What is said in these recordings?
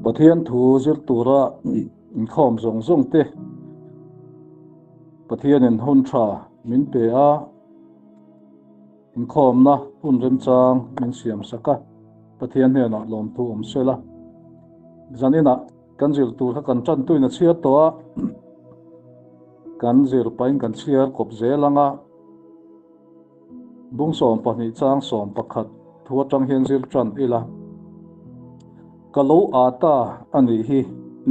Pathian thu zir tura inkhawm zawng zawng te Pathianin hun tha min pe a, inkhawmna hun remchang min siam sak a, Pathian hnenah lawmthu awm sela. Zaninah kan zir tur kha kan tantuin a chhiar tawh a, kan zir pahin kan chhiar kawp zel ang a. Bung 12 chang 11 thu atang hian zir tan ila. Ka lo a ta a nih hi,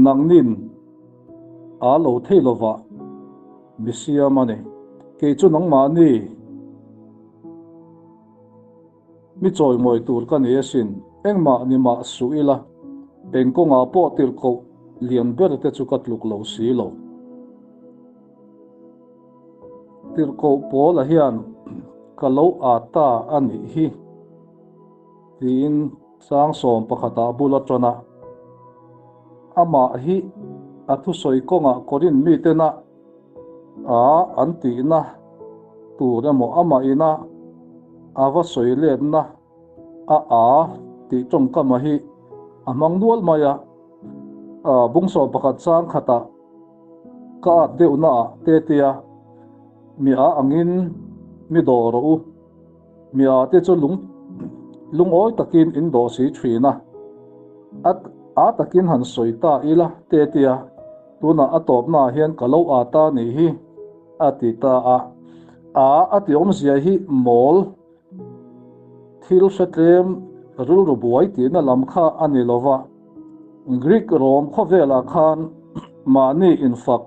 nangnin a lo thei lova mi siam a ni. Kei chu nangmahni mi chawimawi tur ka ni asin, engmah ni mah suh ila, eng kawngah pawh tirhkoh lian ber te chu ka tluk lo si lo. Tirhkoh Paula hian ka lo â ta a nih hi tiin chang 11 ah bul a ṭan a. Amah hi a thusawi kawngah Korinth mitena â an tihna tur emaw amah ina a va sawi letna a â tih ṭawngkama hi a hmang nual mai a. Bung 11 chang khatah Ka at deuh na ah te tia mi a angin mi dawh rawh u. Mi a te chu lung lungawi takin in dawh si thin a. At a takin han sawi ta ila te tia tunah a tawpna ah hian ka lo at a nih hi a ti ta a. A a ti awmzia hi mawl thil hretlem rilru buai tihna lam kha a ni lova. Greek Rom khawvelah khan mahni infak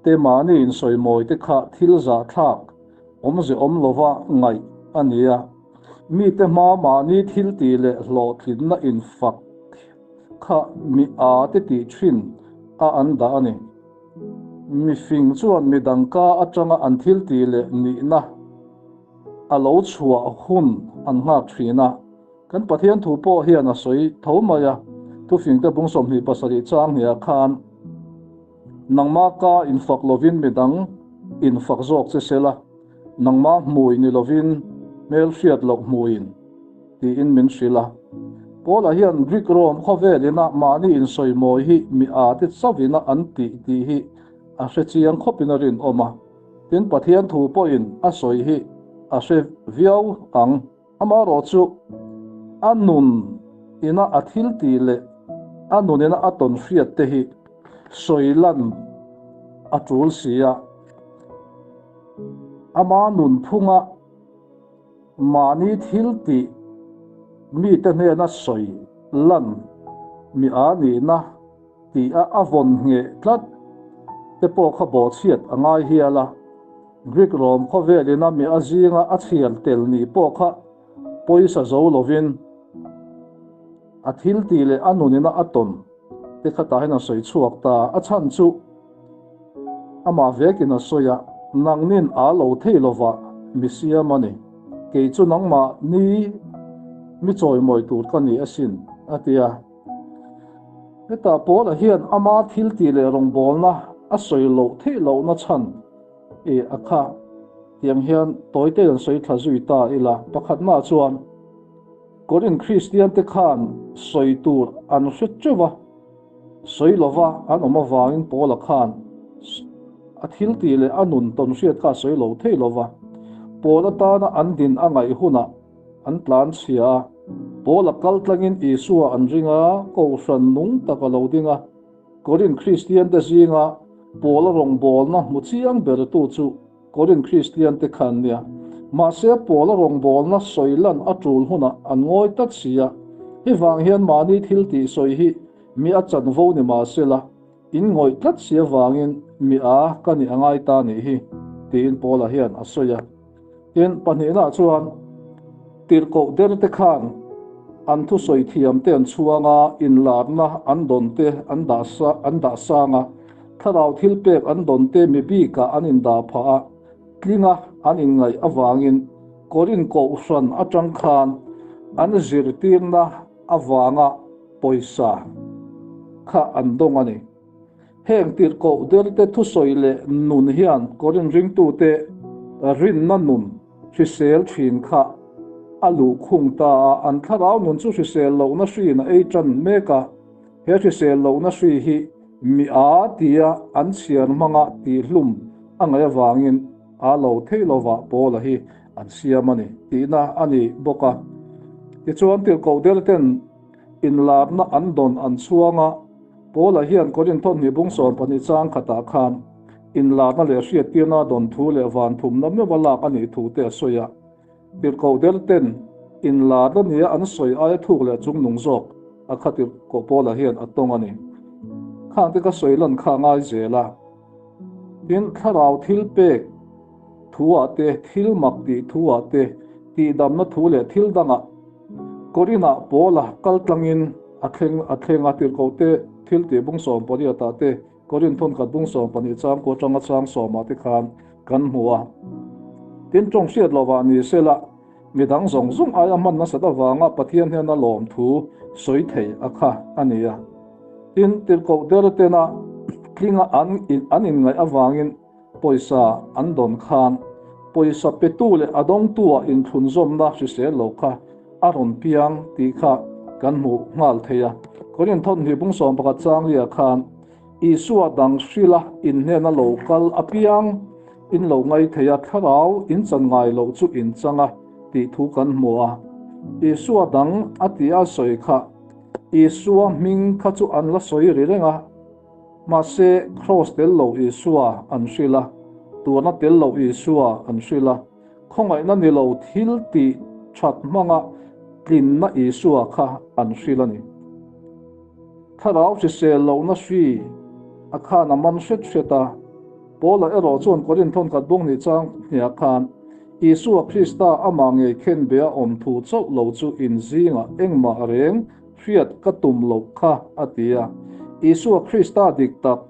te mahni insawimawi te kha thil zahthlak awmze awm lova ngaih a ni a. Mite hma mahni thil tih leh hlawhtlinna infak kha mi a te tih thin a an dah a ni. Mifing chuan midang ka atanga an thil tih leh nihna a lo chhuah hun an nghak thin a. Kan Pathian thu pawh hian a sawi tho mai a, thufingte bung 27 chang hniah khan, Nangmah ka infak lovin midang infak zawk che sela, nangmah hmui ni lovin hmelhriat loh hmuin, tiin min hrilh a. Paula hian Greek Rome khawvelina mahni insawimawi hi mi â te chauhina an tih tih hi a hre chiang khawpin a rinawm a. Tin, Pathian thu pawhin a sawi hi a hre viau ang. Amaherawhchu, a nun ina a thil tih leh a nun ina a tawn hriat te hi sawi lan a tul si a. Ama nun phunga mahni thil tih mite hnena sawi lan mi a nihna tih a a vawn ngheh tlat te pawh kha bawhchhiat a ngai hial a. Greek Rom khawvelin a mi a zinga a chhiar tel nih pawh kha pawisa zo lovin a thil tih leh a nunina a tawn te kha tah hian a sawi chhuak ta. A chhan chu amah vekin a sawi a, Nangnin aa lo thei lova mi siam a ni. Kei chu nangmah ni mi chawimawi tur ka ni asin, a ti a. Hetah Paula hian ama thil tih leh rawngbawlna a sawi loh theih lohna chhan e a kha tiang hian tawite an sawi thla zui ta ila. Pakhatna chuan Korinth Kristian te khan sawi tur an hre teuh a, sawi lova an awm avangin Paula khan a thil tih leh a nun tawn hriat kha a sawi lo thei lova. Paul atana an din a ngaih hunah an tlan chhia a, Paula kal tlangin Isua an ring a, kohhran nung tak a lo ding a. Korinth Kristiante zinga Paula rawngbawlna hmu chiang bertu chu Korinth Kristiante kha an nia. Mahse, Paula rawngbawlna sawi lan a tul hunah an ngawi tlat si a. Hei vang hian mahni thil tih sawi hi mi a chanvo ni mah sela, in ngawih tlat si avangin mi a ka nih a ngai ta nih hi, tiin Paula hian a sawi a. Tin, pahnihna chuan tirhkoh derte khan an thusawi thiamte an chhuang a, inlarna an dawnte an dah an dah sang a, thlarau thilpek an dawnte mi bikah an indah phah a, tlinga an inngaih avangin Korinth kohhran atang khan an zirtirna avanga pawisa kha an dawng a ni. Heng tirhkoh derte thusawi leh nun hian Korinth ringtute rinna nun hrisel thin kha a luh khung ta a, an thlarau nun chu hrisel lohna hrin a ei tan mek a. He hrisel lohna hri hi mi a tia an chhiar hmanga tihhlum a ngaih avangin a lo theih lovah Paula hi an siam a ni tihna a ni bawk a. Tichuan tirhkoh der ten inlarna an dawn an chhuang a, Paula hian Korinth thawmhnih bung 12 chang khatah khan inlarna leh hriattirna a dawn thu leh van thumna meuha lak a nih thu te a sawi a. Tirhkoh der ten inlarna nia an sawi aia thuk leh chungnung zawk a kha tirhkoh Paula hian a tawng a ni. Khang te ka sawi lan kha a ngai zel a. Tin, thlarau thil pek thu-ah te, thil mak tih thu-ah te, tihdamna thu leh thil dangah Korinah Paula kal tlangin a thleng a thleng a, tirhkoh te thil tih bung 18-ah te, Korin thawnkhat bung 12 chang kua atanga chang sawmah te khan kan hmu a. Tin, tawng hriat lovah ni sela, mi dang zawng zawng aia hman nasat avanga Pathian hnena lawmthu sawi thei a kha a ni a. Tin, tirhkoh der tena tlinga an an inngaih avangin pawisa an dawn khan pawisa petu leh a dawngtua inthlunzawmna hrisel lo kha a rawn piang tih kha kan hmuh nghal thei a. Korinth thawmhnih bung 11 changlia khan Isua dang hrila inhnena lo kal apiang in lo ngai thei a, thlarau in chan ngai loh chu in chang a tih thu kan hmu a. Isua dang a ti a sawi kha Isua hming kha chu an la sawi ri reng a, mahse Kraws tel lo Isua an hrilh a, tuarna tel lo Isua an hrilh a, khawngaihna ni lo thil tih that hmanga tlinna Isua kha an hrilh a ni. Thlarau hrisel lohna hri a khan a man hret hret a, Paula erawh chuan Korinth thawnkhat bung hnih chang hniah khan Isua Krista amah ngei khen be a awm thu chauh lo chu in zingah engmah reng hriat ka tum loh kha a ti a. Isua Krista dik tak,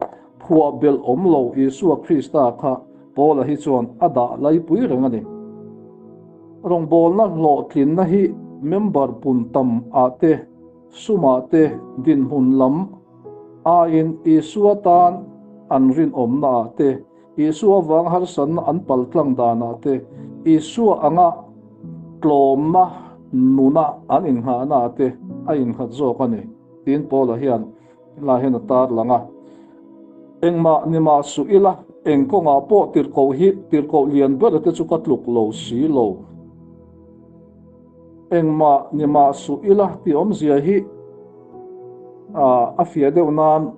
phuah belh awm lo Isua Krista kha Paula hi chuan a dah laipui reng a ni. Rawngbawlna hlawhtlinna hi member pun tam ah te, sumah te dinhmun lam aiin Isua tan an rinawmna ah te, Isua vang harsatna an paltlang danah te, Isua anga tlawmna nuna an inngahnaah te a innghat zawk a ni, tiin Paula hian helai hian a tar lang a. Engmah ni mah suh ila, eng kawngah pawh tirhkoh hi tirhkoh lian ber te chu ka tluk lo si lo. Engmah ni mah suh ila tih awmzia hi a fiah deuh nan,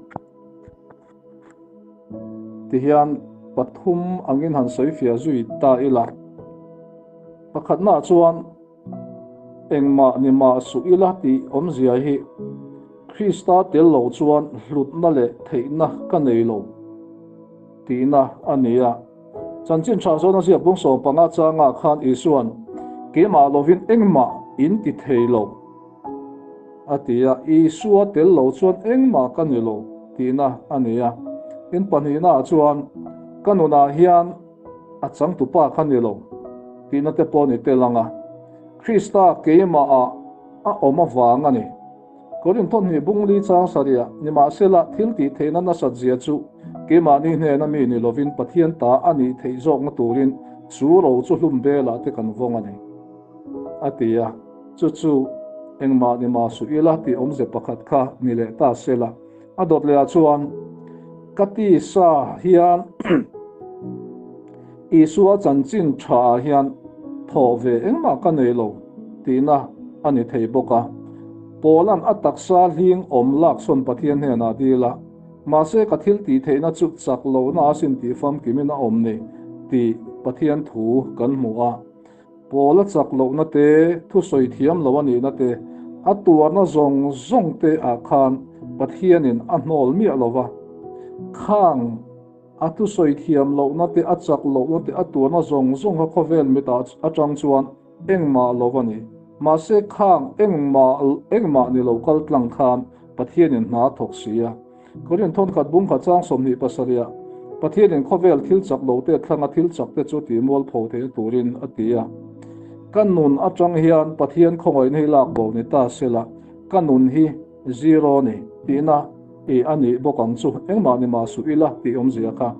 Tihian pathum angin han sawi fiah zui ta ila. Pakhatnaah chuan engmah ni mah suh ila tih awmzia hi Krista tel lo chuan hlutna leh theihna ka nei lo tihna a ni a. Chanchin tha zawna ziak bung 15 changah khan Isuan keimah lovin engmah in ti thei lo. A ti a, Isua tel lo chuan engmah ka ni lo tihna a ni a. In pahnihnaah chuan ka nunah hian a changtupa kha ni lo tihna te pawh ni tel ang a. Krista keimahah a awm avang a ni. Korinth thawmhnih bung li chang sarihah, Nimahsela, thil tih theihna nasat zia chu keimahni hnena mi ni lovin Pathian ta a nih theih zawkna turin chu ro chu hlum belah te kan vawng a ni, a ti a. Chu chu engmah ni mah suh ila tih awmze pakhat kha ni leh ta sela. A dawt lehah chuan ka tisa hian Isua chanchin tha ah hian thawh ve engmah ka nei lo tihna a ni thei bawk a. Paula'n a taksa hling awm laksawn Pathian hnenah dil a, mahse ka thil tih theihna chu chak lohna a sin tih famkimin a awm ni tih Pathian thu kan hmu a. Pawl a chak lohna te, thusawi thiam lo a nihna te, a tuarna zawng zawng te ah khan Pathianin a hnawl miah lo va. Khang a thusawi thiam lohna te, a chak lohna te, a tuarna zawng zawng kha khawvel mit ah atang chuan engmah lo a ni. Mahse khang engmah engmah ni lo kal tlang khan Pathianin hna a thawk si a. Korin thawnkhat bung khat chang 27ah Pathianin khawvel thil chak lo te thlanga thil chak te chu tih mualpho theihna turin a ti a. Ka nun atang hian Pathian khawngaihna hi lak bo ni ta sela, ka nun hi zero ni tihna i a nih bawk ang chu engmah ni mah suh ila tih awmzia kha.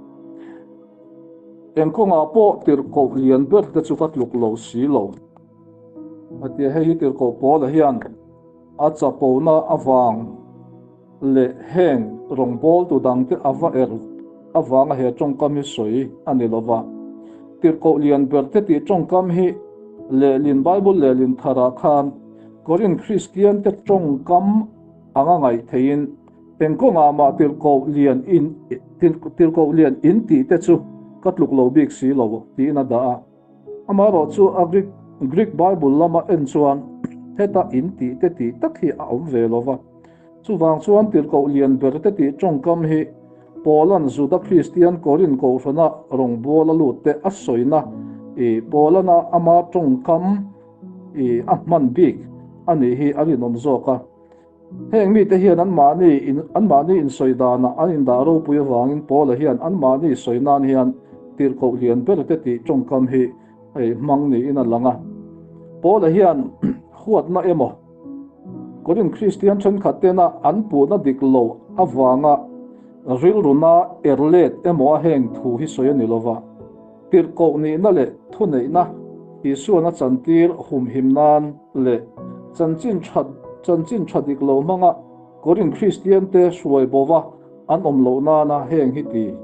Eng kawngah pawh tirhkoh lian ber te chu ka tluk lo si lo. A ti a, hei hi tirhkoh Paula hian a chapona avang. leh heng rawngbawltu dangte a va er avanga he tawngkam hi sawi a ni lo va. Tirhkoh lian berte tih tawngkam hi lehlin Bible lehlin tharah khan Korinth Kristiante tawngkam anga ngaih theihin eng kawngah mah tirhkoh lian in tirhkoh lian in tih te chu ka tluk lo bik si lo tiin a dah a. Amaherawh chu a Greek Greek Bible lama en chuan heta in tih te tih tak hi a awm ve lo va. Chuvang chuan tirhkoh lian ber te tih tawngkam hi Paula'n Juda Kristian Korinth kohhrana rawngbawla lut te a sawina i Paulana ama tawngkam i a hman bik a nih hi a rinawm zawk a. Heng mite hian anmahni in anmahni insawi danah an indah ropui avangin Paula hian anmahni sawi nan hian tirhkoh lian ber te tih tawngkam hi hei hmang niin a lang a. Paula hian huatna emaw Korinth Kristian thenkhat tena an puhna dik lo avanga rilruna er let emaw a heng thu hi sawi a ni lova. Tirhkoh nihna leh thuneihna Isuan a chantir humhim nan leh chanchin tha chanchin tha dik lo hmanga Korinth Kristiante hruai bova an awm loh nana heng hi ti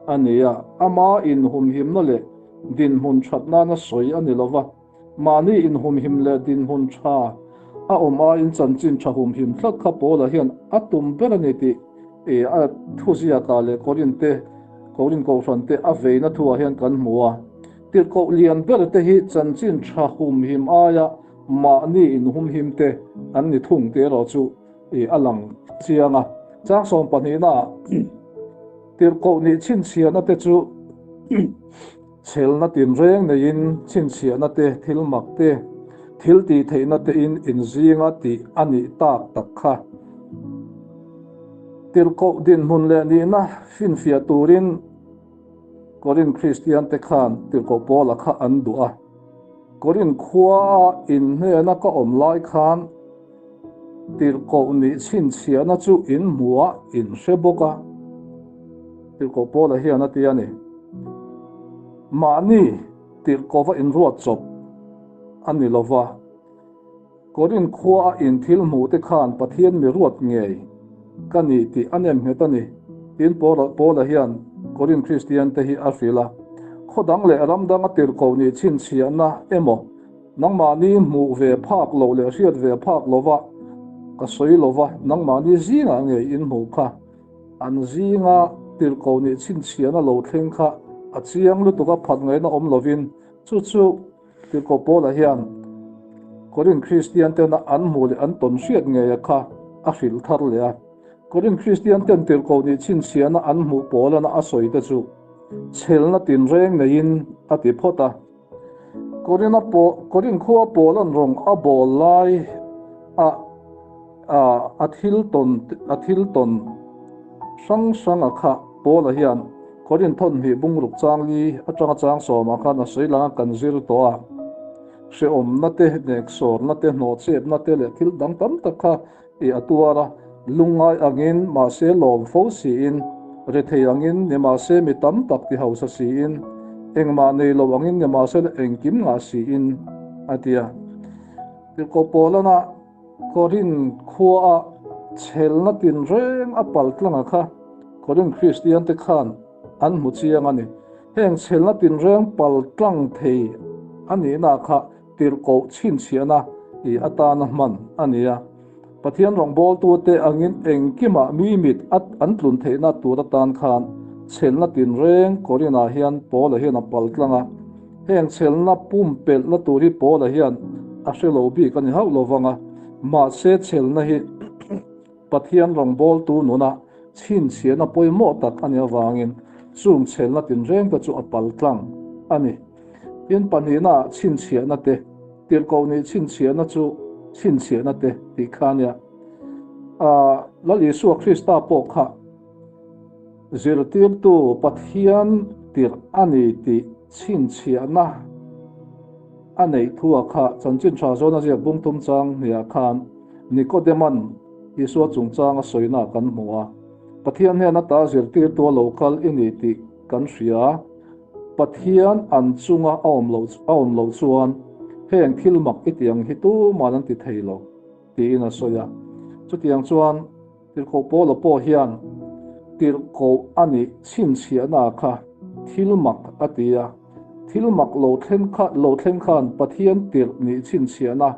a ni a, ama inhumhimna leh dinhmun that nana sawi a ni lova. Mahni inhumhim leh dinhmun tha a awm aiin chanchin tha humhim tlat kha Paula hian a tum ber a ni tih a thuziakah leh Korinte Korin Kohhrante a veina thuah hian kan hmu a. Tirhkoh lian ber te hi chanchin tha humhim aia mahni inhumhim te an ni thung tih erawh chu a lang chiang a. Chang sawmpahnihnaah tirhkoh nih chhinchhiahna te chu Chhelna tinreng neiin chhinchhiahna te, thil mak te, thil tih theihna tein inzinga tih a nih tak tak kha. Tirhkoh dinhmun leh nihna finfiah turin Korinth Kristiante khan Tirhkoh Paula kha an duh a. Korinth khuaa inhnena ka awm lai khan Tirhkoh nih chhinchhiahna chu in hmu a, in hre bawk a, Tirhkoh Paula hian a ti a ni. Mahni tirhkohva inruat chawp a ni lo va, Korinth khua a in thil hmuh te khan Pathian mi ruat ngei ka ni tih a nem nghet a ni, tiin Paula hian Korinth Kristian te hi a hrilh a. Khaw dang leh ram danga tirhkoh nih chhinchhiahna emaw, Nangmahni hmuh ve phak loh leh hriat ve phak lova ka sawi lova, nangmahni zingah ngei in hmuh kha. An zinga tirhkoh nih chhinchhiahna lo thleng kha a chiang lutuk a phat ngaihna awm lovin chu chu tirhkoh Paula hian Korinth Kristian tena an hmuh leh an tawn hriat ngeia kha a hrilh thar leh a. Korinth Kristian ten tirhkoh nih chhinchhiahna an hmuh Paulana a sawi te chu chhelna tinreng neiin a ti phawt a. Korin a pawh Korin khua Paula'n rawng a bawl lai a a thil tawn a thil tawn hrang hrang a kha Paula hian Korin thawn hnih bungruk changli atanga chang sawmah khan a sawi lang a kan zir tawh a. Hrehawmna te, neksawrna te, hnawhchepna te leh thil dang tam tak kha I a tuar a, lungngai angin mahse lawm fo siin, rethei angin nimahse mi tam tak ti hausa siin, engmah nei lo angin nimahse la engkim ngah siin, a ti a. Tirhkoh Paulana Korinth khuaa chhelna tinreng a pal tlanga kha Korinth Kristiante khan an hmu chiang a ni. Heng chhelna tinreng pal tlang thei a nihna kha tirhkoh chhinchhiahna i atana hman a ni a. Pathian rawngbawltute angin engkimah mi mit a an tlun theihna tur atan khan chhelna tinreng Korinah hian Paula hian a pal tlang a. Heng chhelna pumpelhna tur hi Paula hian a hre lo bik a ni hauh lo vang a, mahse chhelna hi Pathian rawngbawltu nuna chhinchhiahna pawimawh tak a nih avangin chung chhelna tinrengte chu a pal tlang a ni. Tin, pahnihna chhinchhiahna te, tirhkoh nih chhinchhiahna chu chhinchhiahna te tih kha a nia. Lal Isua Krista pawh kha zirtirtu Pathian tirh a ni tih chhinchhiahna a neih thu a kha chanchin tha zawn a ziak bung thum chang hniah khan Nikodeman Isua chungchang a sawina kan hmu a, Pathian hnen ata zirtirtu a lo kal i ni tih kan hria. Pathian an chunga a awm loh a awm loh chuan heng thil mak i tiang hi tuman an ti thei lo tiin a sawi a. Chutiang chuan. Tirhkoh Paula pawh hian tirhkoh a nih chhinchhiahna kha thil mak a ti a. Thil mak lo thleng kha lo thleng khan Pathian tirh nih chhinchhiahna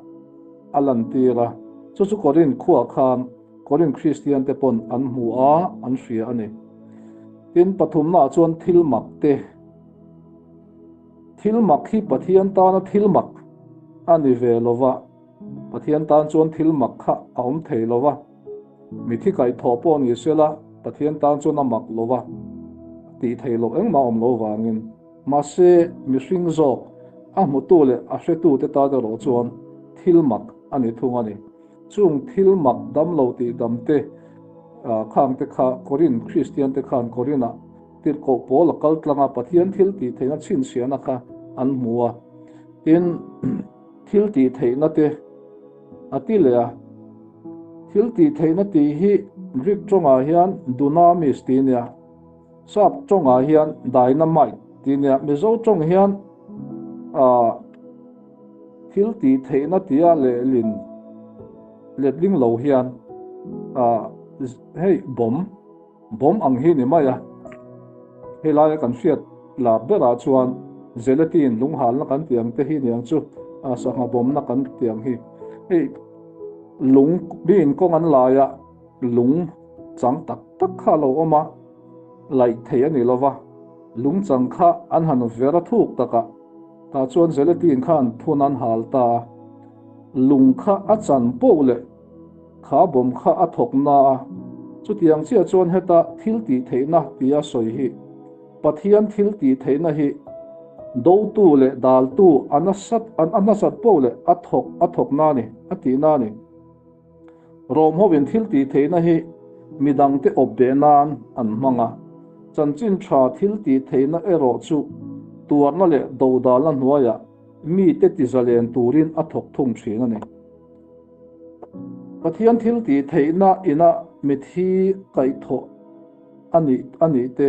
a lantir a. Chu chu Korinth khuaah khan Korinth Kristian te pawn an hmu a, an hria a ni. Tin, pathumnaah chuan thil mak te. Thil mak hi Pathian tana thil mak a ni ve lo va, Pathian tan chuan thil mak kha a awm thei lo va, mithi kaihthawh pawh ni sela Pathian tan chuan a mak lo va, tih thei loh engmah awm lo vangin. Mahse, mihring zawk, a hmutu leh a hretute tan erawh chuan thil mak a ni thung a ni. Chung thil mak dam lo tih dam te khang te kha Korin Kristian te khan Korinah tirhkoh pawl a kal tlang a, Pathian thil tih theihna chhinchhiahna kha an hmu a. Tin, thil tih theihna te a ti leh a. Thil tih theihna tih hi Greek tawngah hian dunamis tih a nia. Sap tawngah hian dynamite tih a nia. Mizo tawng hian ah thil tih theihna tia lehlin letling lo hian ah hei bawm bawm ang hi ni mai a. Hei laia kan hriat lar berah chuan gelatin lunghalna kan tih ang te hi ni ang chu ah sangha bawmna kan tih ang hi. Hei lung mi in kawng an lai a. Lung chang tak tak kha a lo awm a, laih theih a ni lo va, lung chang kha an han ver a thuk tak a, tah chuan gelatin kha an phun an hal ta a, lung kha a chan poh leh kha bawm kha a thawk na a, chutiang chiah chuan heta thil tih theihna tia sawi hi Pathian thil tih theihna hi dotu leh daltu a nasat a nasat poh leh a thawk a thawk na a ni a tihna a ni. Rom hovin thil tih theihna hi midangte awp beh nan an hmang a, chanchin tha thil tih theihna erawh chu tuarna leh dodalna hnuaiah mite tizalen turin a thawk thung thin a ni. Pathian thil tih theihna ina mithi kaihthawh a nih a nih te,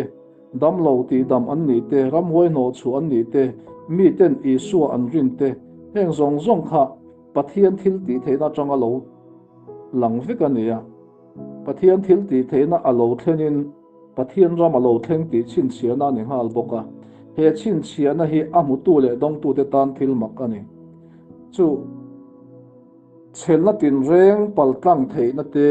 damlo tihdam an nih te, ramhuai hnawhchhuah an nih te, miten Isua an rin te, heng zawng zawng kha Pathian thil tih theihna atanga lo lang vek a ni a. Pathian thil tih theihna a lo thlenin Pathian ram a lo thleng tih chhinchhiahna a ni nghal bawk a. He chhinchhiahna hi a hmutu leh dawngtute tan thil mak a ni. Chu chhelna tinreng paltlang theihna te,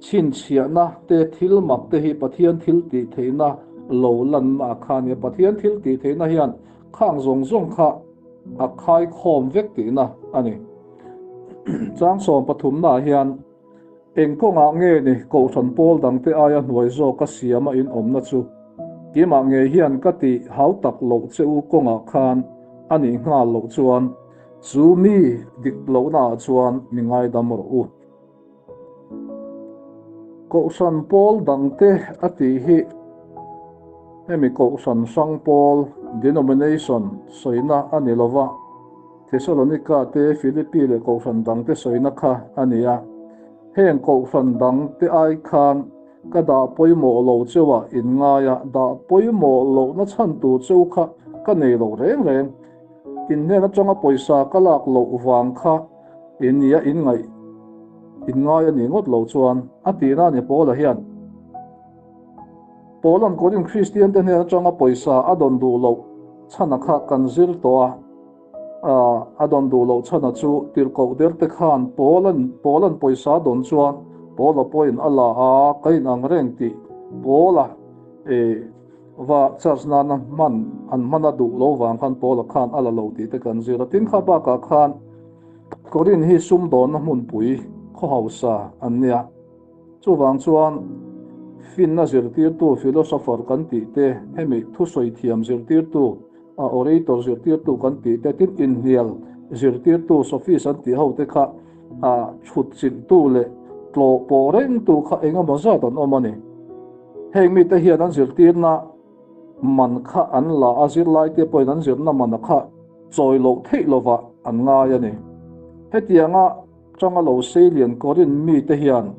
chhinchhiahna te, thil mak te hi Pathian thil tih theihna lo lanna a kha a ni a. Pathian thil tih theihna hian khang zawng zawng kha a khaikhawm vek tihna a ni. Chang 13naah hian eng kawngah nge ni Kohhran pawl dangte aia hnuai zawka siama in awmna chu keimah ngei hian ka tih hau tak loh che u kawngah khan a nih nghal loh chuan chu mi dik lohnaah chuan mi ngaidam rawh u. Kohhran pawl dangte a tih hi hemi Kohhran hrang pawl, denomination, sawina a ni lova, Thesalonika te, Philippi leh Kohhran dangte sawina kha a ni a. Heng Kohhran dangte ai khan ka dah pawimawh lo cheuah inngaia dah pawimawh lohna chhan tur cheu kha ka nei lo reng reng. In hnen atanga pawisa ka lak loh vang kha in nia in ngaih in ngai a nih ngawt lo chuan a tihna a ni Paula hian. Paula'n Korinth Kristian te hnen atanga pawisa a dawn duh loh chhana kha kan zir tawh a, a dawn duh loh chhana chu tirhkoh der te khan Paula'n Paula'n pawisa a dawn chuan Paula pawhin a la a, ka inang reng tih Paula eh Va charge nana hman an hman a duh lo vang khan Paula khan a la lo tih te kan zir a. Tin kha bakah khan Korinth hi sumdawnna hmunpui khaw hausa an nia. Chuvang chuan finna zirtirtu philosopher kan tih te, hemi thusawi thiam zirtirtu, a orator zirtirtu kan tih te, tin inhnial zirtirtu sophist an tih ho te kha a chhut chilhtu leh tlawh pawh rengtu kha engemaw zat an awm a ni. Heng mite hian an zirtirna man kha an la a, zirlaite pawhin an zirna mana kha chawi loh theih lovah an ngai a ni. Hetianga tanga lo seilian Korinth mite hian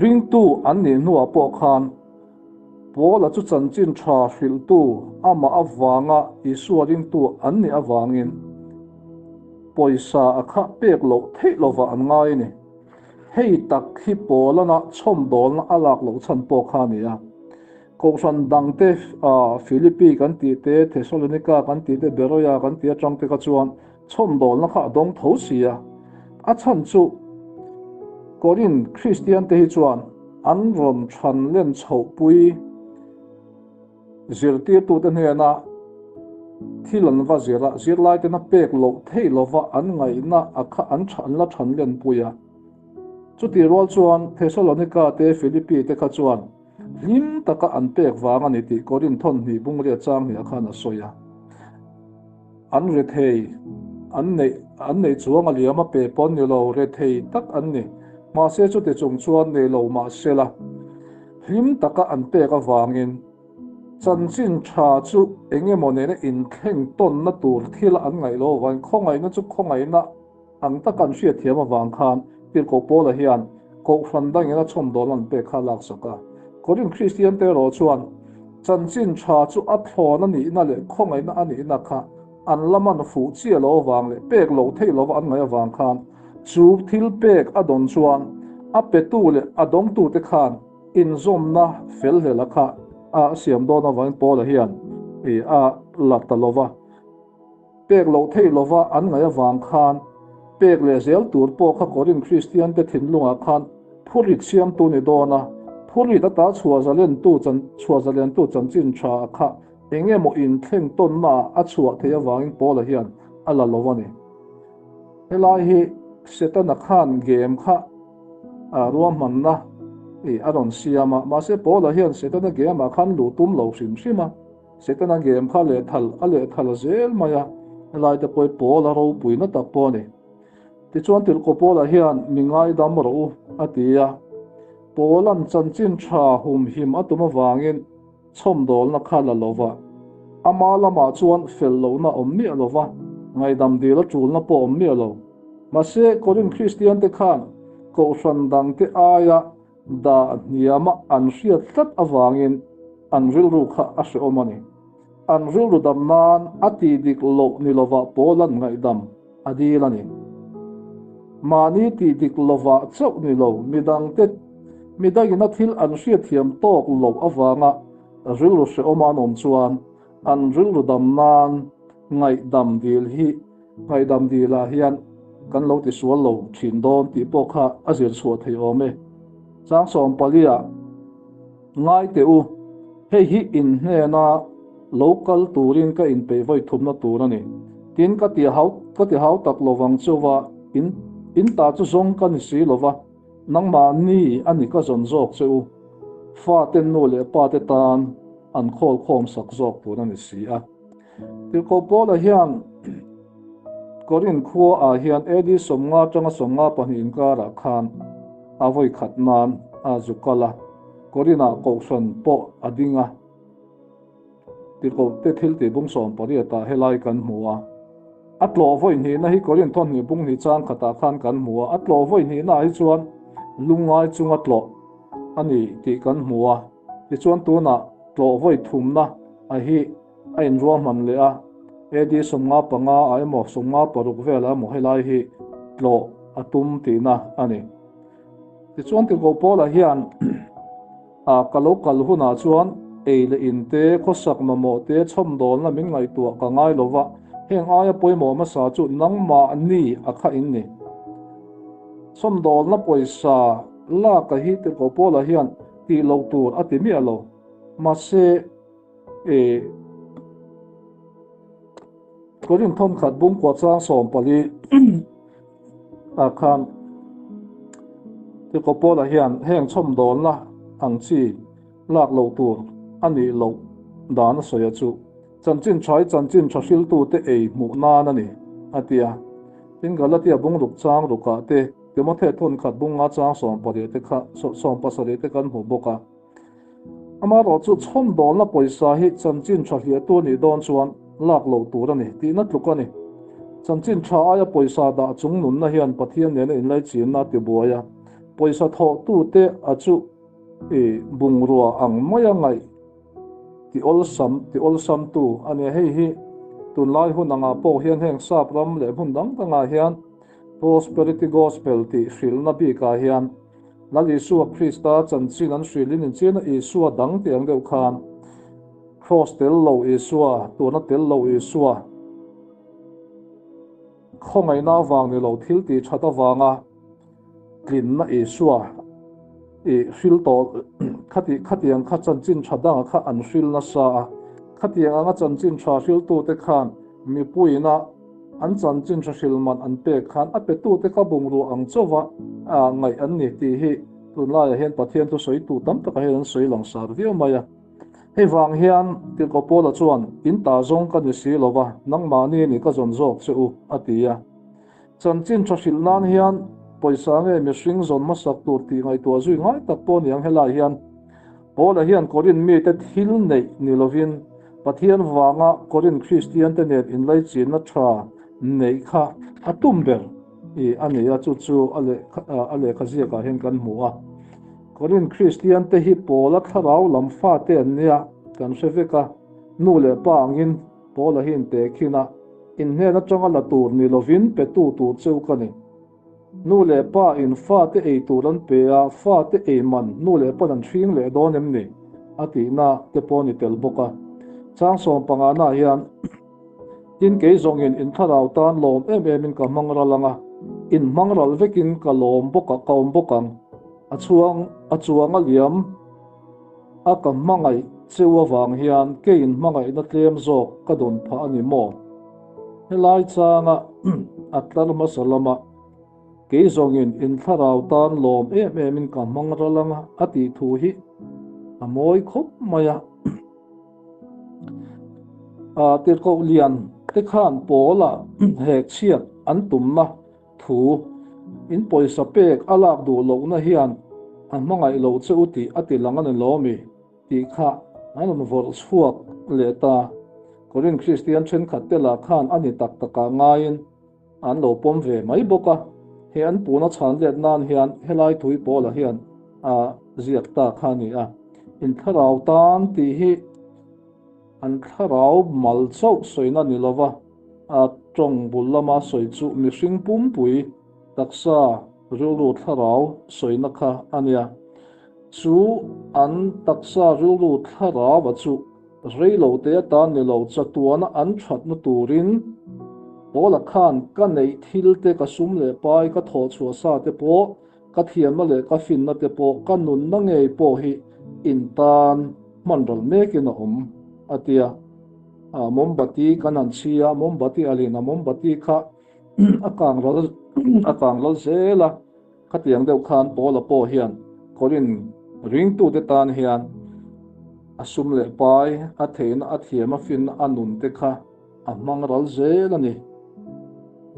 ringtu an nih hnuah pawh khan Paula chu chanchin tha hrilhtu amah avanga Isua ringtu an nih avangin pawisa a kha pek loh theih lovah an ngai a ni. Hei tak hi Paulana chhawmdawlna a lak loh chhan pawh kha a ni a. Kohhran dangte, Philippi kan tih te, Thessalonika kan tih te, Beroia kan tih atang te kha chuan chhawmdawlna kha a dawng tho si a. A chhan chu Korinth Kristiante hi chuan an rawn chhan len chhohpui Zirtirtute hnena thil an va zir a, zirlaitena pek loh theih lova an ngaihna a kha an an la chhan lenpui a. Chutih rual chuan Thessalonika te Philippi te kha chuan hlim taka an pek vang a ni tih Korinth thawn hnih bungria chang hniah khan a sawi a. An rethei an neih an neih chuang a liam a pe pawn ni lo, rethei tak an ni. Mahse chuti chung chuan nei lo mahsela hlim taka an pek avangin chanchin tha chu eng emaw nena inthleng tawnna tur thila an ngaih lo avangin khawngaihna chu khawngaihna ang taka an hriatthiam avang khan Tirhkoh Paula hian Kohhran dangin a chhawmdawl an pek kha a laksak a. Korinth Kristiante erawh chuan chanchin tha chu a thlawn a nihna leh khawngaihna a nihna kha an la man fuh chiah lo avang leh pek loh theih lova an ngaih avang khan chu thil pek a dawn chuan a petu leh a dawngtute khan inzawmna fel hlela kha a siam dawn avangin Paula hian a la ta lova. Pek loh theih lova an ngaih avang khan pek leh zel tur pawh kha Korinth Kristiante thinlungah khan phurit siamtu ni dawn a, phurit ata chhuah zalentu chhuah zalentu chanchin tha kha eng emaw inthleng tawnnaah a chhuah theih avangin Paula hian a la lo a ni. Helai hi Setana khan game kha ruahmanna a rawn siam a, mahse Paula hian Setana game-ah khan luh tum lo hrim hrim a. Setana game kha lehthal a lehthal zel mai a, helai te pawh hi pawl a ropui na tak pawh a ni. Tichuan Tirhkoh Paula hian mi ngaidam rawh u a ti a, Paula'n chanchin tha humhim a tum avangin chhawmdawlna kha la lo va, ama lamah chuan fel lohna awm miah lo va, ngaidam dil a tulna pawh awm miah lo. Mahse Korinth Kristiante khan kohhran dangte aia Dah hniama an hriat tlat avangin an rilru kha a hrehawm a ni. An rilru dam nan a tih dik loh ni lovah Paula'n ngaihdam a dil a ni. Mahni tih dik lovah chauh ni lo, midangte midangina thil an hriatthiam tawk loh avanga rilru hrehawma an awm chuan an rilru dam nan ngaihdam dil hi Ngaihdam dilah hian kan lo tisual lo thin dawn tih pawh kha a zir chhuah theih awm e. Chang sawmpalia ngai teh u, hei hi in hnena lo kal turin ka inpeih vawi thumna tur a ni. Tin, ka ti hau ka ti hau tak lovang chuva in in ta chu zawng ka ni si lova, nangmahni a ni ka zawn zawk che u. Faten nu leh pate tan an khawl khawm sak zawk tur a ni si a. Tirhkoh Paula hian Korinth khuaah hian AD 50 atanga 52 inkarah khan a vawi khat nan a zu kal a, Korinth-ah kohhran pawh a ding a. Tirhkohte thiltih bung 18 ah helai kan hmu a. A tlawh vawi hnihna hi Korinth thawnhnih bung hnih chang khatah khan kan hmu a. A tlawh vawi hnihnaah hi chuan lungngai chunga tlawh a ni tih kan hmu a. Tichuan tunah tlawh vawi thumna a hi a inruahman leh a, AD 55 ah emaw 56 velah emaw helai hi tlawh a tum tihna a ni. Tichuan Tirhkoh Paula hian a ka lo kal hunah chuan ei leh in te, khawsak mamawh te, chhawmdawlna min ngaihtuah ka ngai lo va, heng aia pawimawh hmasa chu nangmahni a kha in ni. Chhawmdawlna pawisa lak a hi Tirhkoh Paula hian tih loh tur a ti miah lo. Mahse, e Korinth thawnkhat bungkua chang 14 ah khan Tirhkoh Paula hian heng chhawmdawlna ang chi lak loh tur a nih loh dan a sawi a chu chanchin tha hi chanchin tha hriltute ei hmuh nan a ni a ti a. Tin, Galatia bungruk chang rukah te Timothea thawnkhat bunga chang 18 te kha 17 te kan hmu bawk a. Amaherawh chu chhawmdawlna pawisa hi chanchin tha hliahtu a nih dawn chuan lak loh tur a ni tihna tluk a ni. Chanchin tha aia pawisa dah chung nunna hian Pathian nena inlaichinna a tibuai a, pawisa thawhtute a chu i bungrua ang maia ngaih ti awlsam ti awlsamtu a ni. Hei hi tunlai hun angah pawh hian heng sap ram leh hmun dang dangah hian. Prosperity Gospel tih hrilhna bikah hian Lal Isua Krista chanchin an hrilhin inchiana Isua dang tih ang deuh khan Kraws tel lo Isua, tuarna tel lo Isua, khawngaihna avang ni lo thil tih that avanga tlinna Isua i hril tawh khati khatiang kha chanchin tha danga kha an hril nasa a, khatiang anga chanchin tha hriltute khan mipuiina an chanchin tha hril man an pek khan a petute kha bungrua ang chauva ngaih an ni tih hi tunlaiah hian Pathian thusawitu tam takah hian an sawi langsar viau mai a. Hei vang hian Tirhkoh Paula chuan, In ta zawng ka ni si lo va, nangmahni ni ka zawn zawk che u, a ti a. Chanchin tha hrilh nan hian pawisa nge mihring zawn hmasak tur tih ngaihtuah zui ngai tak pawh ni ang helai hian Paula hian Korinth mite thil neih ni lovin Pathian vanga Korinth Kristiante nen inlaichinna tha neih kha a tum ber i a ni a, chu chu a a lehkha ziakah hian kan hmu a. Korinth Kristiante hi Paula thlarau lam fate an nia kan hre vek a, nu leh pa angin Paula hi intehkhin a, In hnen atanga la tur ni lovin petu tur cheu ka ni. Nu leh pa in fate ei tur an pe a, fate ei man nu leh pa'n an hring leh dawn em ni? a tihna te pawh a ni tel bawk a. Chang sawm pangana hian, Tin kei zawngin in thlarau tan lawm em emin ka hmang ral ang a, in hmang ral vekin ka lawm bawk a, ka awm bawk ang. A chhuang a chuang a liam. A ka hmangaih cheu avang hian keiin hmangaihna tlem zawk ka dawn phah a ni maw? Helai changa a tlar hmasa lama kei zawngin in thlarau tan lawm em emin ka hmang ral anga a tih thu hi a mawi khawp mai a. A tirhkoh lian te khan Paula hek chhiat an tumna Thu, In pawisa pek a lak duh lohna hian a hmangaih lo che u tih a ti lang a ni lo mi? tih kha an rawn vawrh chhuak leh ta. Korinth Kristian thenkhat te lah khan a ni tak takah ngaiin an lo pawm ve mai bawk a. He an puna chhan let nan hian helai thui Paula hian a ziak ta kha a ni a. In thlarau tan tih hi an thlarau mal chauh sawina ni lova, A tawng bul lama sawi chu mihring pumpui taksa rilru thlarau sawina kha a nia. Chu an taksa rilru thlarau a chu rei lo te atan ni lo chatuana an thatna turin Paula khan ka neih thil te ka sum leh pai ka thawh chhuah sa te pawh ka thiamna leh ka finna te pawh ka nunna ngei pawh hi in tan hman ral mekin a awm a tia. A mombati kan han chhi a, mombati a lin a, mombati kha a kang ral a kang ral zel a, khatiang deuh khan Paula pawh hian Korinth ringtute tan hian a sum leh pai, a theihna, a thiam, a finna, a nun te kha a hmang ral zel a ni.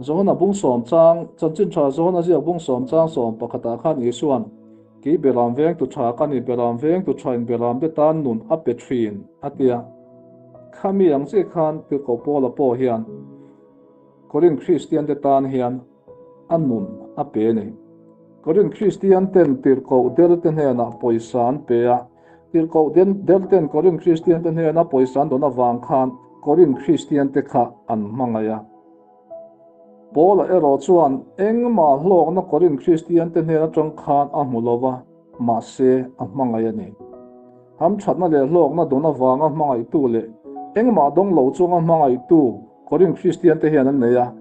Johana bung sawm chang, chanchin tha Johana ziak bung sawm chang sawm pakhatah khan Isuan, Kei beram vengtu tha ka ni, beram vengtu thain beramte tan nun a pe thin, a ti a. Khami ang chiah khan Tirhkoh Paula pawh hian Korinth Kristiante tan hian a nun a pe a ni. Korinth Kristianten tirhkoh delte hnenah pawisa an pe a, tirhkoh delten Korinth Kristiante hnena pawisa an dawn avang khan Korinth Kristiante kha an hmangaih a. Paula erawh chuan engmah hlawkna Korinth Kristiante hnen atang khan a hmu lo va, mahse a hmangaih a ni. Hamthatna leh hlawkna dawn avanga hmangaihtu leh engmah dawng lo chunga hmangaihtu Korinth Kristiante hian an nei a.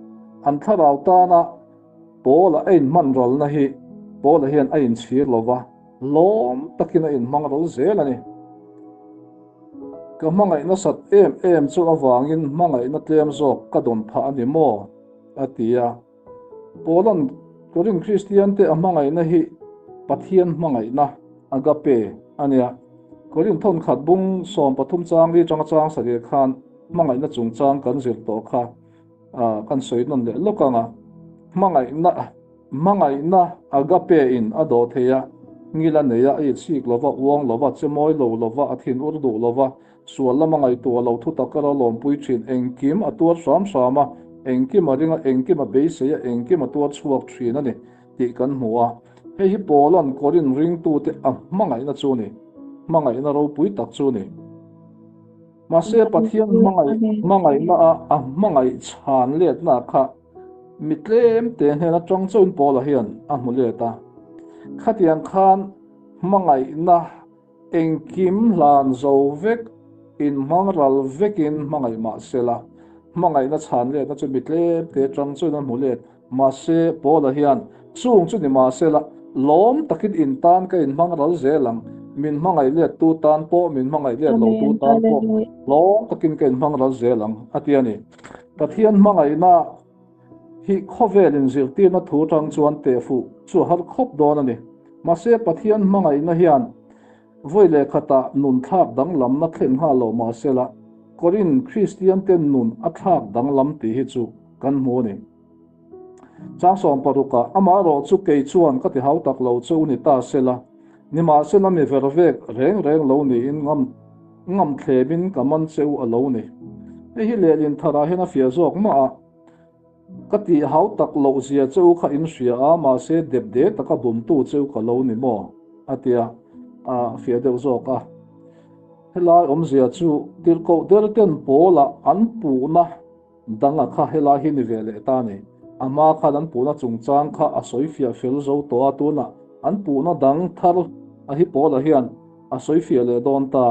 An thlarau tana Paula a inhman ralna hi Paula hian a inchhir lo va, lawm takin a inhmang ral zel a ni. Ka hmangaih nasat em em chu avangin hmangaihna tlem zawk ka dawn phah a ni maw? a ti a. Paula'n Korinth Kristiante a hmangaihna hi Pathian hmangaihna, agape, a nia. Korinth thawnkhat bung 13 chang li tanga chang sarih khan hmangaihna chungchang kan zir tawh kha kan sawi nawn leh lawk ang a. Hmangaihna. Hmangaihna agape in a dawh thei a, ngil a nei a, a itchik lo va, uang lo va, che mawi lo lo va, a thin ur duh lo va, sual lama ngaihtuah lo thu tak kara lawmpui thin, engkim a tuar hram hram a, engkim a ring a, engkim a beisei a, engkim a tuar chhuak thin a ni tih kan hmu a. Hei hi Paula'n Korinth ringtute a hmangaihna chu a ni, hmangaihna ropui tak chu a ni. Mahse Pathian hmangaihna a a hmangaih chhan letna kha. Mi tlem te hnen atang chauhin Paula hian a hmu let a. Khatiang khan hmangaihna engkim hlan zo vek, inhmang ral vekin hmangaih mah sela, hmangaihna chhan letna chu mi tlem te atang chauhin a hmu let. Mahse, Paula hian, Chung chu ni mahsela, lawm takin in tan ka inhmang ral zel ang, min hmangaih lettu tan pawh, min hmangaih let lotu tan pawh lawm takin ka inhmang ral zel ang, a ti a ni. Pathian hmangaihna hi khawvel inzirtirna thu atang chuan tehfuh chu a har khawp dawn a ni. Mahse, Pathian hmangaihna hian vawi leh khatah nun thlak danglamna thlen nghal lo mahsela, Korin Kristiante nun a thlak danglam tih hi chu kan hmu a ni. Chang 16 ah, Amaherawh chu kei chuan ka ti hau tak lo che u ni ta sela, nimahsela mi ver vek reng reng lo niin ngam ngam thlemin ka man che u a lo ni. Hei hi lehlin tharah hian a fiah zawk mah a, ka tih hau tak loh zia che u kha in hria a, mahse depde taka bumtu che u ka lo ni maw? a ti a, a fiah deuh zawk a. Helai awmzia chu tirhkoh derten pawlah an puhna Danga kha helai hi ni ve leh ta ni. A hma khan an puhna chungchang kha a sawi fiah fel zo tawh a, tunah an puhna dang thar a hi Paula hian a sawi fiah leh dawn ta.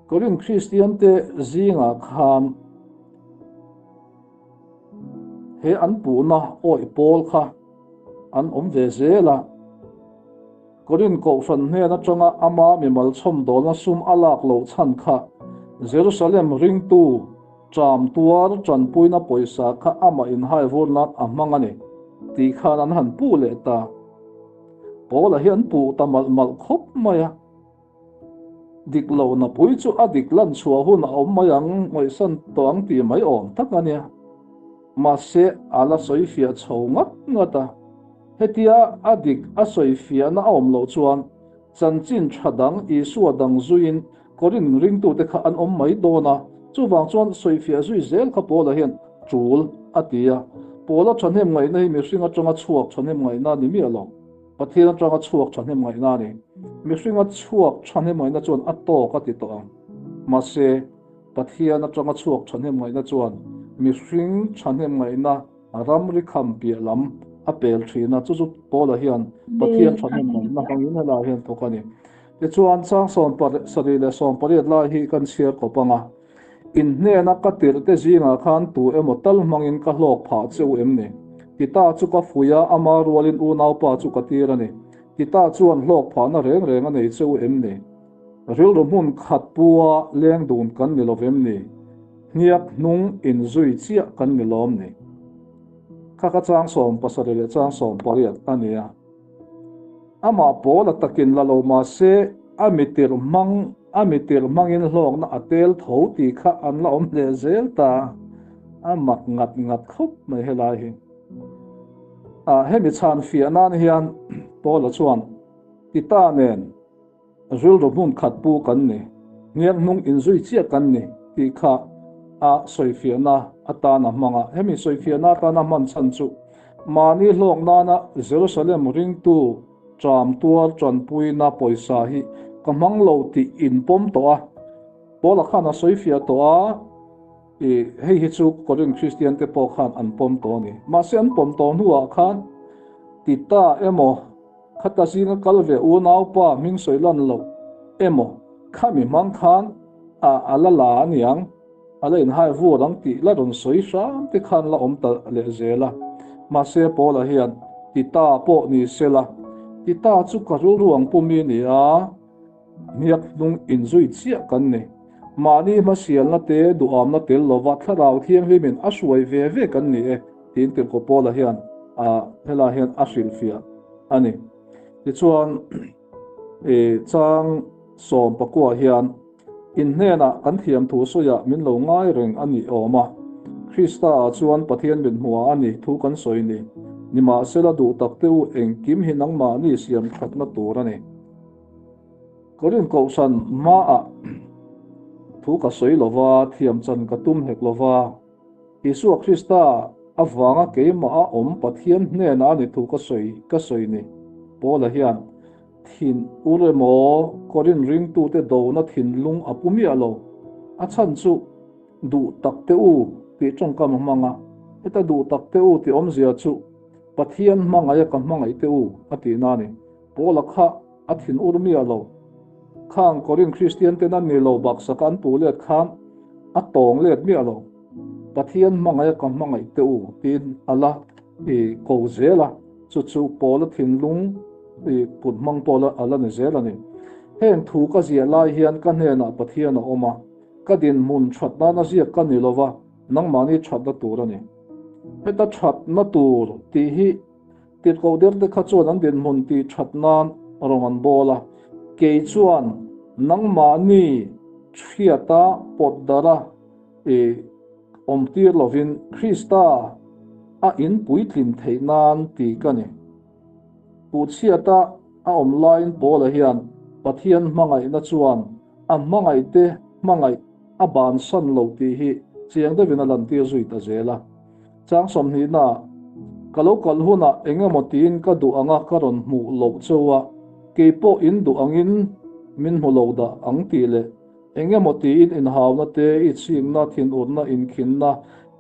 Korinth Kristiante zingah khan he an puhna awih pawl kha an awm ve zel a. Korin Kohhran hnen atanga ama mimal chhawmdawlna sum a lak loh chhan kha Jerusalem ringtu ṭam tuar ṭanpuina pawisa kha amah inhaivur nan a hmang a ni tih khan an han puh leh ta. Paula hi an puh ta malh malh khawp mai a. Dik lo napui chu a dik lan chhuah hun a awm mai ang, ngaihsan tawh ang tih mai awm tak a nia. Mahse a la sawi fiah chho ngat ngat a. Hetia a dik a sawi fiahna a awm loh chuan chanchin tha dang Isua dang zuiin Korin ringtute kha an awm mai dawn a, chuvang chuan sawi fiah zui zel kha Paula hian tul a ti a. Paula thahnem ngaihna hi mihring atanga chhuak thahnem ngaihna a ni miah lo. Pathian atanga chhuak thahnem ngaihna a ni. Mihringa chhuak thahnem ngaihna chuan a tawk a ti tawh ang. Mahse, Pathian atanga chhuak thahnem ngaihna chuan mihring thahnem ngaihna Ramri kham piah lam a pel thin a, chu chu Paula hian Pathian thahnem ngaihna hmangin helaiah hian thawk a ni. Tichuan, chang 78 leh 18 lai hi kan chhiar kawp ang a, In hnena ka tirhte zingah khan tu emaw tal hmangin ka hlawk phah che u em ni? Tita chu ka fuih a, ama rualin unaupa chu ka tir a ni. Tita chuan hlawk phahna reng reng a nei che u em ni? Rilru hmun khat pua leng dun kan ni lo vem ni? Hniak hnung inzui chiah kan ni lawm ni? Kha ka chang 17 leh chang 18 a ni a. Amah pawl a takin la lo mah se a mitir hmang a mitir hmangin hlawkna a tel tho tih kha an la awm leh zel ta. A mak ngat ngat khawp mai helai hi. Hemi chhan fiah nan hian Paula chuan Tita nen Rilru hmun khat pu kan ni, hniak hnung inzui chiah kan ni tih kha a sawifiahna atan a hmang a. Hemi sawifiahna atana hman chhan chu mahni hlawk nana Jerusalem ringtu ṭam tuar ṭanpuina pawisa hi ka hmang lo tih inpawm tawh a. Paula khan a sawifiah tawh a, i hei hi chu Korinth Kristian te pawh khan an pawm tawh a ni. Mahse an pawm tawh hnuah khan Tita emaw, Khata zinga kal ve unaupa hming sawi lan loh emaw khami hmang khan a a la la a niang, a la inhai vur ang tih la rawn sawi hram te khan la awm ta leh zel a. Mahse Paula hian Tita pawh ni sela, Tita chu ka rilru ang pumi a ni a, hniak hnung inzui chiah kan ni. Mahni hmasialna te duhamna tel lova Thlarau Thianghlimin a hruai ve ve kan ni e tiin Tirhkoh Paula hian a helai hian a hrilhfiah a ni. Tichuan chang 19 hian in hnenah kan thiam thu sawiah min lo ngai reng a nih awm a, Krista ah chuan Pathian min hmuah a ni thu kan sawi ni. Nimahsela duh tak te u engkim hi nangmahni siam thatna tur a ni. Korinth Kohhran hmaah thu ka sawi lova, thiam chan ka tum hek lova, Isua Krista avanga keimah a awm Pathian hnenah a ni thu ka sawi ka sawi ni. Paula hian thin ur emaw Korinth ringtute dona thinlung a pu miah lo. A chhan chu duh tak teh u tih tawngkam a hmang a. Heta duh tak te u tih awmzia chu Pathian hmangaih a ka hmangaih te u a tihna a ni. Paula kha a thin ur miah lo. Khang Korin Kristian ten an ni lo baksak a an puh let khan a tawng let miah lo. Pathian hmangaih a ka hmangaih te u tiin a la i ko zel a, chu chu Paula thinlung i kut hmang pawh a la ni zel a ni. Heng thu ka ziah lai hian ka hnenah Pathian a awm a, ka dinhmun that nana ziak ka ni lo va, nangmahni thatna tur a ni. Heta thatna tur tih hi Tirhkoh derte kha chuan an dinhmun tih that nan rawng an bawl a, kei chuan nangmahni hriata pawt darh a i awm tir lovin Krista a in puitlin theih nan ti ka ni. Puhchhiata a awm laiin Paula hian Pathian hmangaihna chuan a hmangaihte hmangaih a bansan lo tih hi chiang deuhin a lantir zui ta zel a. Chang sawmhnihnaah, Ka lo kal hunah eng emaw tiin ka duh anga ka rawn hmuh loh cheu a, kei pawh in duh angin min hmu lo dah ang tih leh eng emaw tiin inhauna te, itsikna, thinurna, inkhinna,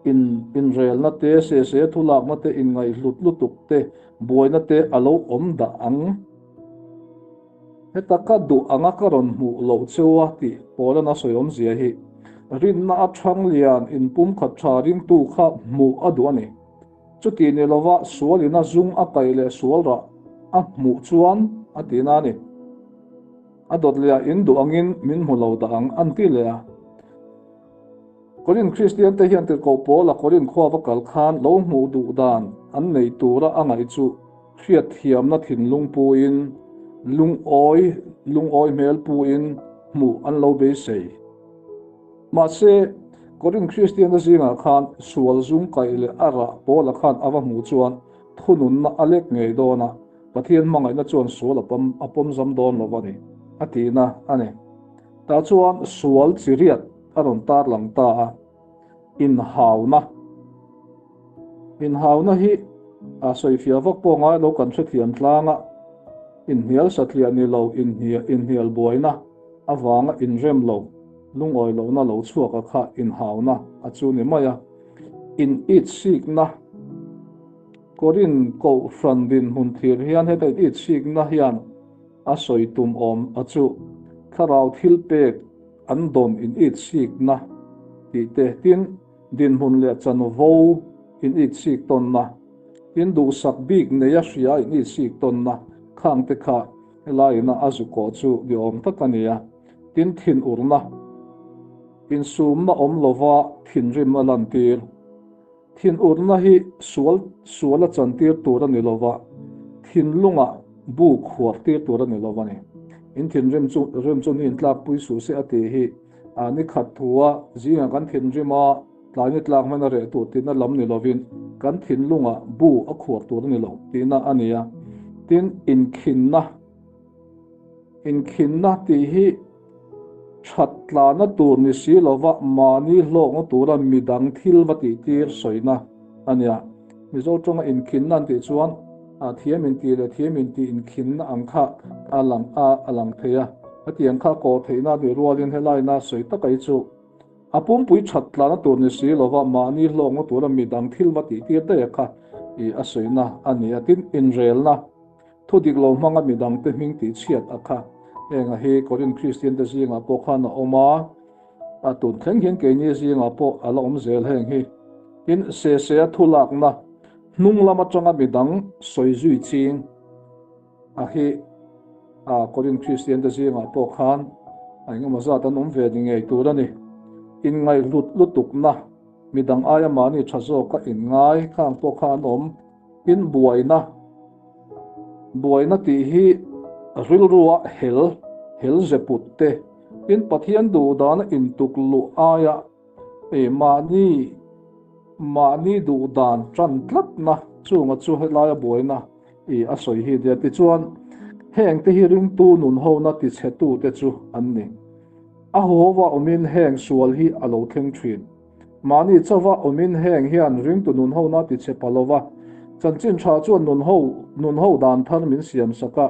in inrelna te, sese thulakna te, inngaihhlut lutuk te, buaina te a lo awm dah ang. Heta ka duh anga ka rawn hmuh loh cheu a tih Paula'n a sawi awmzia hi rinna a thang lian inpumkhat tha ringtu kha hmuh a duh a ni. Chuti ni lova sualin a zung a kaih leh sual rah a hmuh chuan a tihna a ni. A dawt leh ah in duh angin min hmu lo dah ang an ti leh a. Korin Kristiante hian tirhkoh Paula Korin khua va kal khan lo hmuh duh dan an nei tura a ngaih chu Hriatthiamna thinlung puin, lungawi lungawi hmel puin hmuh an lo beisei. Mahse, Korinth Kristiante zingah khan sual zung kaih leh a rah Paula khan a va hmuh chuan thununna a lek ngei dawn a, Pathian hmangaihna chuan sual a pawm a pawm zam dawn lo a ni, a tihna a ni. Tah chuan sual chi riat a rawn tarlang ta a, inhauna. Inhauna hi a sawifiah vak pawh ngai lo kan hrethiam tlang a, inhnial satliah ni lo inhnial buaina avanga inrem lo lungawi lohna lo chhuak a kha inhauna a chu ni mai a. In itsikna Korin Kohhran dinhmun thlir hian heta in itsikna hian a sawi tum awm a chu thlarau thil pek an dawn in itsikna tih te tin Dinhmun leh chanvo in itsik tawnna, tin duhsak bik neia hria in itsik tawnna khang te kha helai ina a zu kawh chu ni awm tak a ni a. Tin thinurna, insumna awm lova thinrim a lantir. Thinurna hi sual sual a chantir tur a ni lova, thinlungah bu khuar tir tur a ni lo a ni. In thinrim chu rim chu ni intlakpui suh se a tih hi. A ni khat thua zingah kan thinrim a, tlai ni tlak hman a reh tur tihna lam ni lovin kan thinlungah bu a khuar tur a ni lo tihna a ni a. Tin, inkhinna, inkhinna tih hi that tlahna tur ni si lova mahni hlawkna tura midang thil va tihtir sawina a ni a. Mizo tawnga inkhinna an tih chuan a thiam intih leh thiam intih inkhinna ang kha a lang a a lang thei a. Hetiang kha kawh theihna a nih rualin helaina sawi taka hi chu a pumpui that tlahna tur ni si lova mahni hlawkna tura midang thil va tihtir daih a kha ih a sawina a ni a. Tin, inrelna thu dik lo hmanga midangte hming tihchhiat a kha heng a hi Korin Kristiante zingah pawh khan a awm a. A tun thleng hian keini zingah pawh a la awm zel heng hi. Tin, Sese-a thu lakna hnung lam atanga midang sawi zui ching a hi a Korinth Kristiante zingah pawh khan a engemaw zat an awm ve ni ngei tur a ni. Inngaihhlut lutukna midang aia mahni tha zawka inngai khang pawh kha an awm. Tin, buaina, buaina tih hi rilrua hel, hel zeput te, tin Pathian duh dana intuk luh aia e mahni, mahni duh dan tan tlatna chunga chu helaia buaina i a sawi hi nia. Tichuan, heng te hi ringtu nun hona tichhetu te chu an ni. A huhova awmin heng sual hi a lo thleng thin. Mahni chauva awmin heng hian ringtu nun hona ti chhe pa lova, chanchin tha chuan nun ho nun ho dan thar min siam sak a,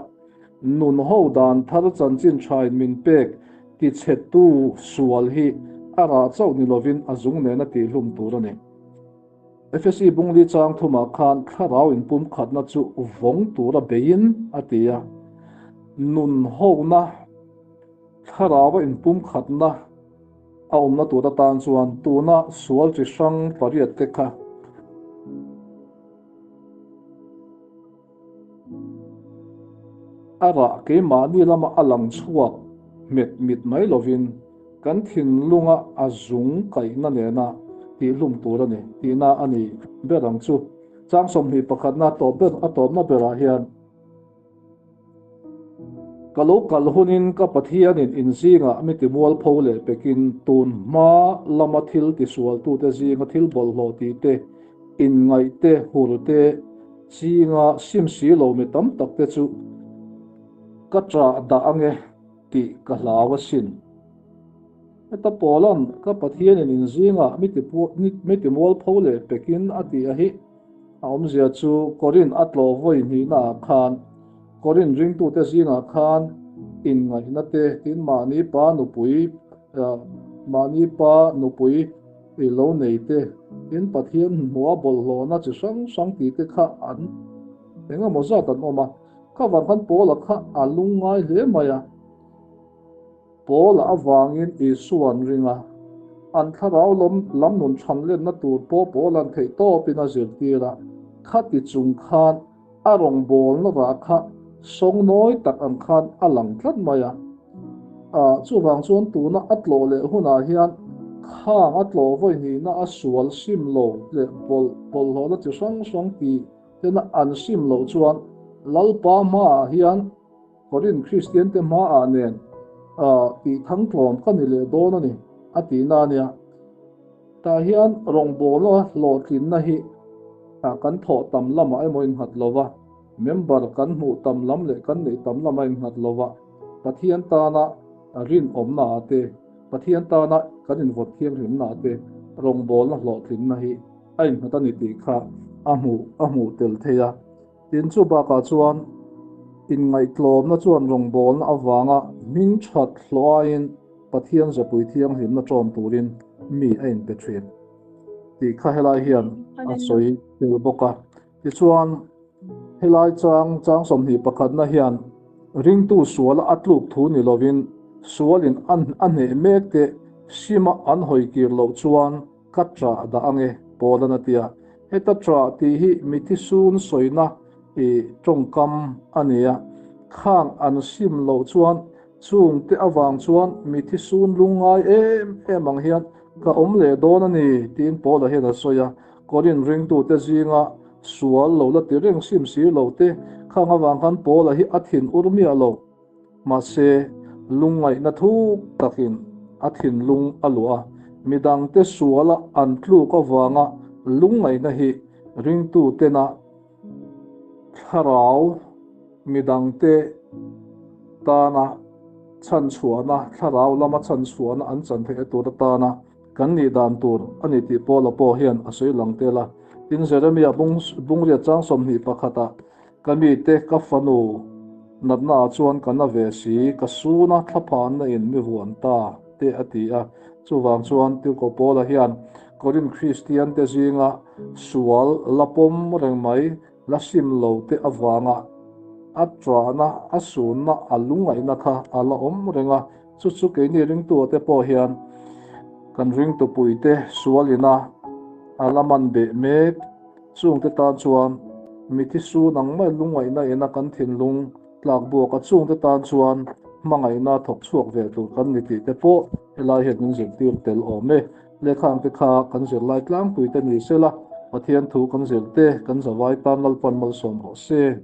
nun ho dan thar chanchin thain min pek ti chhetu sual hi a rah chauh ni lovin a zung nena tihhlum tur a ni. Efesi bungli chang thumah khan thlarau inpumkhatna chu vawng tura beiin a ti a. Nun hona thlaraua inpumkhatna a awmna tur atan chuan tuna sual chi hrang pariatte kha A rah keimahni lama a lang chhuak hmet mit mai lovin kan thinlunga a zung kaihna nena tihhlum tur a ni tihna a ni ber ang chu. Chang 21 pakhatna tawp ber a tawpna berah hian Ka lo kal hunin ka Pathianin in zingah mi timualpho leh pekin tun hma lama thil tisualtute zinga thil bawlhhlawh tihte inngaihte hurte chinga sim si lo mi tam takte chu ka ṭah dah ange tih ka hlau asin. Heta Paula'n ka Pathianin in zingah mi timualpho leh pekin a tih a hi a awmzia chu Korinth a tlawh vawi hnihnaah khan Korinth ringtute zingah khan inngaihna te tin mahni pa nupui mahni pa nupui I lo nei te, tin Pathian hmuha bawlhhlawhna chi hrang hrang tih te kha an eng emaw zat an awm a. Kha vang khan Paula kha a lungngai hle mai a. Paula avangin Isua an ring a, an thlarau lam lam nun chhan lenna tur pawh Paula'n theih tawpin a zirtir a. Khati chung khan A rawngbawlna rah kha sawngnawi tak ang khan a lang tlat mai a. Chuvang chuan tuna a tlawh leh hunah hian khang a tlawh vawi hnihna a sual sim lo leh bawlhhlawhna chi hrang hrang tih tena an sim loh chuan Lalpa hmaah hian Korinth Kristiante hmaah nen tih thangtlawm ka ni leh dawn a ni a tihna a nia. Tah hian rawngbawlna hlawhtlinna hi kan thawh tam lamah emaw innghat lo va, member kan hmuh tam lam leh kan neih tam lama innghat lo va, Pathian tana rinawmnaah te, Pathian tana kan invawt thianghlimnaah te rawngbawlna hlawhtlinna hi a innghat a ni tih kha a hmuh a hmuh tel thei a. Tin, chu bakah chuan inngaihtlawmna chuan rawngbawlna avanga hming that hlawh aiin Pathian zapui thianghlimna ṭawm turin mi a inpe ṭhin tih kha helai hian a sawi tel bawk a. Tichuan, helai chang chang 21 pakhatna hian ringtu suala a tluk thu ni lovin sualin a hneh mek te sima an hawi kir loh chuan ka ṭah dah ange Paula'n a ti a. Heta ṭah tih hi mithi sun sawina i ṭawngkam a ni a. Khang an sim loh chuan Chungte avang chuan mithi sun lungngai em em ang hian ka awm leh dawn a ni, tiin Paula hian a sawi a. Korinth ringtute zinga sual lo la ti reng sim si lo te khang avang khan Paula hi a thin ur miah lo. Mahse, lungngaihna thuk takin a thinlung a luah a, midangte suala an tluk avanga lungngaihna hi ringtutena Thlarau midangte tana chhanchhuahna, thlarau lama chhanchhuahna an chan theih tur atana kan nih dan tur a ni tih Paula pawh hian a sawi lang tel a. Tin, Jeremia bungriat chang 21 ah, Ka mite, ka fanu natnaah chuan ka na ve si, ka suna thlaphanna in mi vuan ta, te a ti a. Chuvang chuan Tirhkoh Paula hian Korinth Kristiante zinga Sual la pawm reng mai, la sim lo te avanga a ṭahna, a sunna, a lungaihna kha a la awm reng a. Chu chu keini ringtu te pawh hian kan ringtupuite sual ina a la man beh mek. Chungte tan chuan mithi sun ang mai lungaihna ina kan thinlung tlak buak a, chungte tan chuan hmangaihna thawk chhuak ve tur kan ni tih te pawh helai hian min zirtir tel awm e. Lehkhang te kha kan zirlai tlangpui te ni sela, Pathian thu kan zir te kan zavai tan Lalpan malsawm rawh se.